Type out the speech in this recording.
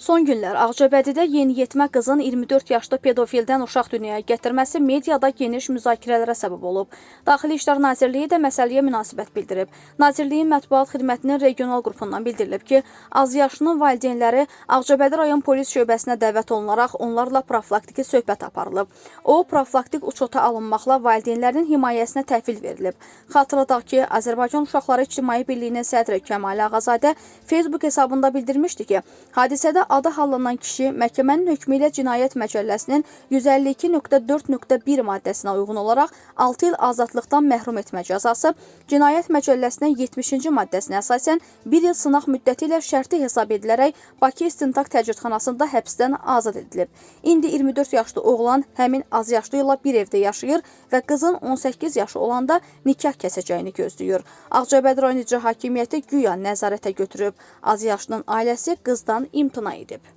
Son günlər Ağcabədidə yeniyetmə qızın 24 yaşlı pedofildən uşaq dünyaya gətirməsi mediada geniş müzakirələrə səbəb olub. Daxili İşlər Nazirliyi də məsələyə münasibət bildirib. Nazirliyin mətbuat xidmətinin regional qrupundan bildirilib ki, azyaşlının valideynləri Ağcabədi rayon polis şöbəsinə dəvət olunaraq onlarla profilaktiki söhbət aparılıb. O, profilaktik uçota alınmaqla valideynlərinin himayəsinə təhvil verilib. Xatırladaq ki, Azərbaycan Uşaqları İctimai Birliyinin sədri Kəmal Ağazadə Facebook hesabında bildirmişdi ki, hadisədə adı hallanan kişi məhkəmənin hökmü ilə Cinayət Məcəlləsinin 152.4.1 maddəsinə uyğun olaraq 6 il azadlıqdan məhrum etmə cəzası, Cinayət Məcəlləsinin 70-ci maddəsinə əsasən 1 il sınaq müddəti ilə şərti hesab edilərək Bakı İstintaq Təcridxanasında həbsdən azad edilib. İndi 24 yaşlı oğlan həmin azyaşlı ilə bir evdə yaşayır və qızın 18 yaşı olanda nikah kəsəcəyini gözləyir. Ağcabədi rayon İcra Hakimiyyəti güya nəzarətə götürüb. Azyaşlının ailəsi qızdan imtina edib.